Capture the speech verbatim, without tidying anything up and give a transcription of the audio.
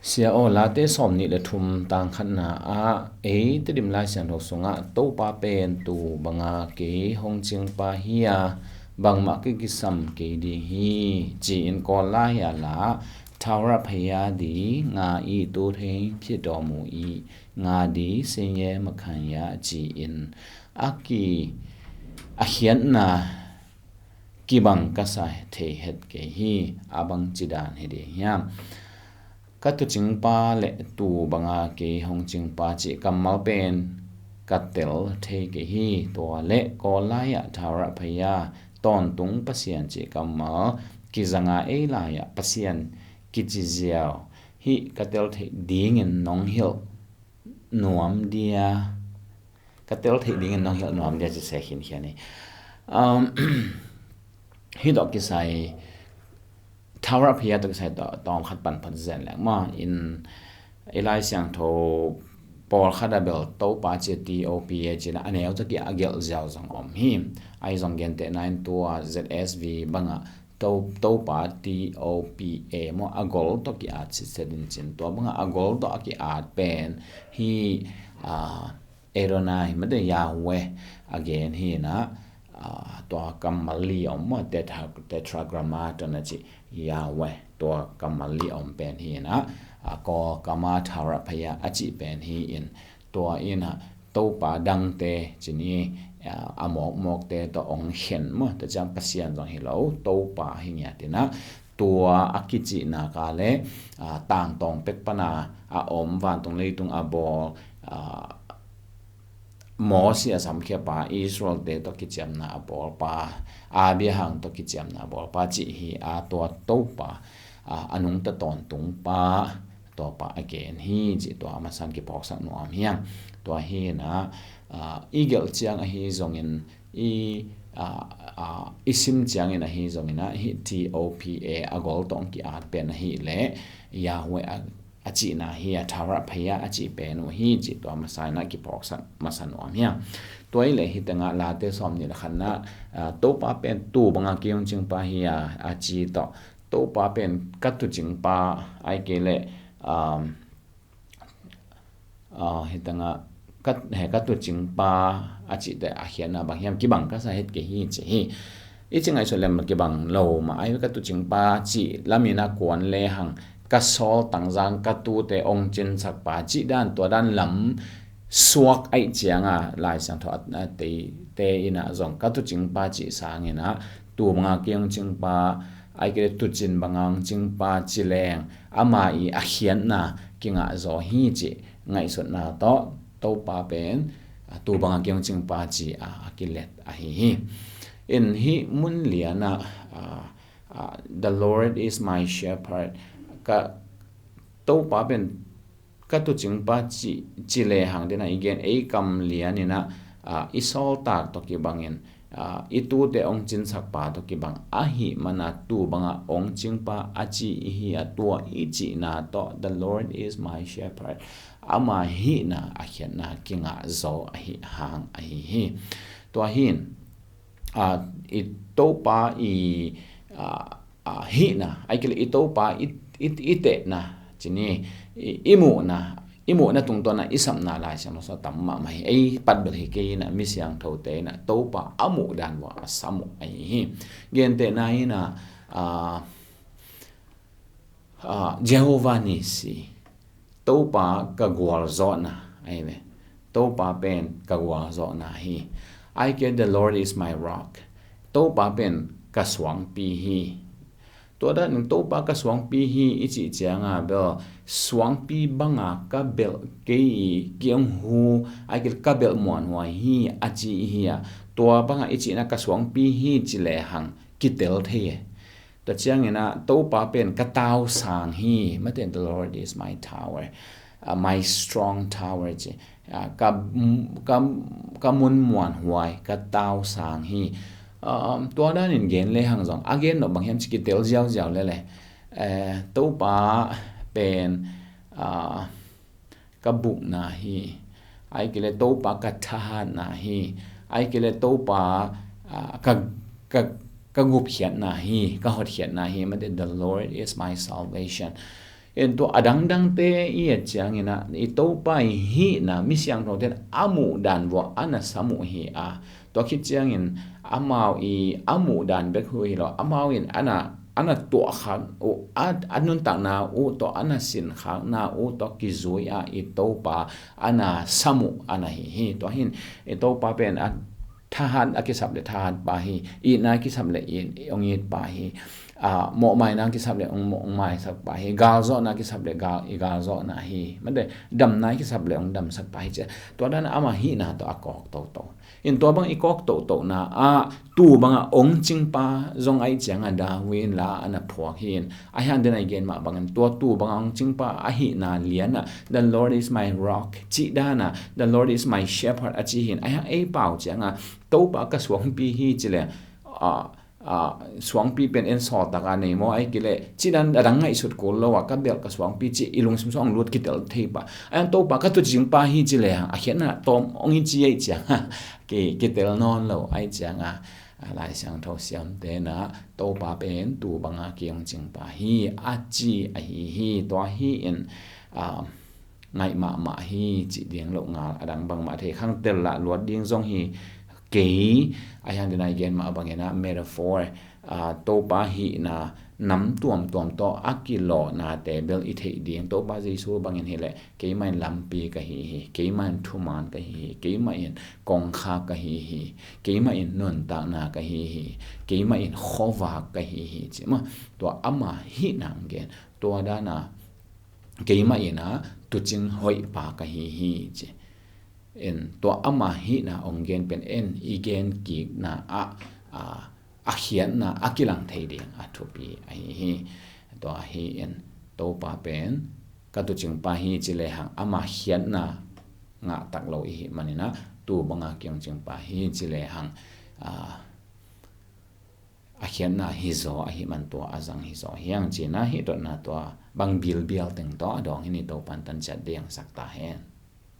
Sia aw, Late sawmnih le thum tang khatna ah ei Tedim Lai Siangtho sungah Topa pen tuu banga kei hong cingpa hi a, bangmah ka kisam kei ding hi, ci-in Kawl lai-ah la, Thaura phaya di nga i tu thei phiat dawm uh i nga di seiye makhanya ci-in a ki a khiatna kibang ka sa thei het kei hi. A bang ci dan hi ding hiam? Ka tuucingpa le tuu banga kei hong cingpa cih kammal pen ka tel thei kei hi. Tua le Kawl lai-ah Thaura phaya, tawntung Pasian cih kammal kizanga ei lai-ah Pasian kici ziau hi ka tel theih dingin nong hilh nuam dia, ka tel theih dingin nong hilh nuam dia ci se khinkhian hi. Um, hi tawh kisai, Thaura phaya tawh kisai tawh tawm khat pan phat zen leng maw, in i Lai Siangtho pawlkhat a bel Topa ci a, T O P A ci-in a neu tawh ki a gelh ziau zong om hi. Ahi zong gentehna in tua Z S V bangah To, Topa T O P A maw, a gol tawh ki-at sitset in cin, tua bangah a gol tawh a ki-at pen hi, ah, Adonai, mate Yahweh a gen hi in ah, ah, tua kammal li om maw, tetra, tetragrammaton a cih Yahweh, tua kammal li om pen hi in ah, ah, Kawl kammal Thaura phaya a cih pen hi in, tua in ah Topa dangte ci-in, ah, a mawkmawkte tawh ong khen maw, tua ciang Pasian zong hi lo, Topa hi ngiat in ah, tua a kicihna ka le, ah, tangtawng pek pana a om, vantung leitung a bawl, ah, Mosi a samkhiapa, Israelte tawh kiciamna a bawlpa, Abraham tawh kiciamna a bawlpa cih hi a, tua Topa, ah, a nungta tawntungpa, tuapa a gen hi cih tua a masan kiphawksak nuam hiam? Tua hi in ah, ah, i gelh ciang ahi zongin, i, ah, ah, i sim ciangin ahi zongin ah, hi T O P A a gol tawh ki-at pen ahih leh Yahweh a, a cihna hi a, Thaura phaya a cih pen uh hi cih tua masa in ah kiphawksak masa nuam hiam? Tua hi leh hi tengah Late sawmnih le khatna, ah, Topa pen tuu banga kei hong cingpa hi a, a ci tawh, Topa pen ka tuucingpa, ahih kei leh, um, ah, hi tengah ka, he ka tuucingpa a cihte a khiatna bang hiam? Kibang ka sa het kei hi ci hi. I ci ngaihsut lem kibang lo mah, ahih ka tuucingpa cih lam in ah kuan lehang ka sawl tangzang ka tuute ong cinsakpa cih dan, tua dan lam suak ahih ciangah Lai Siangtho a, a teite in ah zong ka tuucingpa cih sangin ah tuu banga kei hong cingpa, ahih kei leh tuucin banga hong cingpa ci leng ama i a khiatna kingah zaw hi cih ngaihsutna tawh Topa pen, ah, tuu banga kei hong cingpa ci a, a kilet ahi hi. In hih mun lian ah, ah, ah, "The Lord is my shepherd." Ka Topa pen ka tuucingpa ci, ci lehang den ah i gen ei kam lian in ah, ah, i sawltak tawh kibangin, ah, i tuute ong cinsakpa tawh kibang ahih man a tuu banga ong cingpa a ci i hi a, tua i cihna tawh, "The Lord is my shepherd." Ama hihna a khiatna kingah zaw ahih hang ahi hi. Tua hi in, ah, i Topa i, ah, ah, hihna, ahih kei leh i Topa i, i, i tehna, ci ni, i, i muhna, i muhna tungtawn a i sapna Lai Siangtho sung tam mahmah hi. Ei pat bel hi kei in ah, mi siangthote in ah Topa a muh dan uh a sam uh ahi hi. Gentehna in ah, ah, ah, Jehovah Nissi, Topa ka gualzawhna, ahi ve. Topa pen ka gualzawhna hi. Ahih kei leh, "The Lord is my rock." Topa pen ka suangpi hi. Tua danin Topa ka suangpi hi i cih cianga bel, suangpi banga ka belh kei i kiang hu, ahih kei leh ka belh muanhuai hi a ci i hi a. Tua banga i cihna ka suangpi hi ci lehang kitel thei e. Tua ciangin ah, Topa pen ka tausang hi, mate in, "The Lord is my tower, ah, my strong tower," ci. Ah, ka, ka, ka mun muanhuai, ka tausang hi. Um, tua danin gen lehang zong a gen nop bang hiam ci kitel ziauziau lele. Eh, Topa pen, ah, ka bukna hi. Ahih kei leh Topa ka thahatna hi. Ahih kei leh Topa, ah, ka, ka, ka gupkhiatna hi, ka hotkhiatna hi, mate, "The Lord is my salvation." En tua a dangdangte i et ciangin ah, i Topa i hihna mi siangthote in a muh dan vua a na sam uh hi a, tua khit ciangin amau i a muh dan bek hi lo, amau in a na, a na tuahkhak uh, a, a nuntakna uh tawh a na sinkhakna uh tawh kizui a i Topa a na sam uh a na hi hi. Tua hi in i Topa pen a thahat a kisap le thahat pa hi, itna a kisap le it, hong it pa hi. A, mawhmaina a kisap le hong, hong maisak pa hi, galzawhna a kisap le gal, i galzawhna hi. Mate, damna a kisap le hong damsak pa hi ci. Tua dan a ama hihna tawh a kawk toto. In tua bang i kawk totohna ah, tu banga hong cingpa zong ahih cianga David in la a na phuak hi in, a hiang den a i gen mah bangin tua tu banga hong cingpa a hihna lian ah, "The Lord is my rock," cih dan ah, "The Lord is my shepherd," a ci hi in, a hiang ei pau cianga Topa ka suangpi hi ci le, a, a, suangpi pen en sawltak a nei maw, ai kile, ci dan a dang ngaihsut kul lo a, ka belh ka suangpi ci i lungsim sung hong lut kitel thei pa. A hiang Topa ka tuucingpa hi ci le, a khiatna tawm hong hi ci ahih cianga ki, kitel nawn lo ahih cianga, a, Lai Siangtho siamte na Topa pen tu banga ki hong cingpa hi a ci ahi hi. Tua hi in, a, ngaih mahmah hi cih ding lo ngal a dang bangmah thei khang tel lah luat ding zong hi kei, a hiang den a i gen mah bangin ah metaphor, a, Topa hihna nam tuamtuam tawh a kilawhnate bel i theih ding. Topa Jesu bangin hi leh, "Keimah in lampi ka hi hi, keimah in thuman ka hi hi, keimah in kongkhak ka hi hi, keimah in nuntakna ka hi hi, keimah in khuavak ka hi hi," ci mah. Tua ama hihna hong gen, tua dan a, "Keimah in a tuucing hoih pa ka hi hi," ci. In tua ama hihna hong gen pen en i gen kikna ah, a, a khiatna a kilang thei ding a thupi ahi hi. Tua hi in Topa pen ka tuucingpa hi ci le hang, ama khiatna ngah tak lo i hih manin ah, tu banga ki hong cingpa hi ci le hang, a, a khiatna hi zaw ahih man tua a zang hi zaw hi hang ci-in ah, hih dotna tua bang bilbial teng tawh a dawng hi ni, Topa in tanciat ding sak ta hen.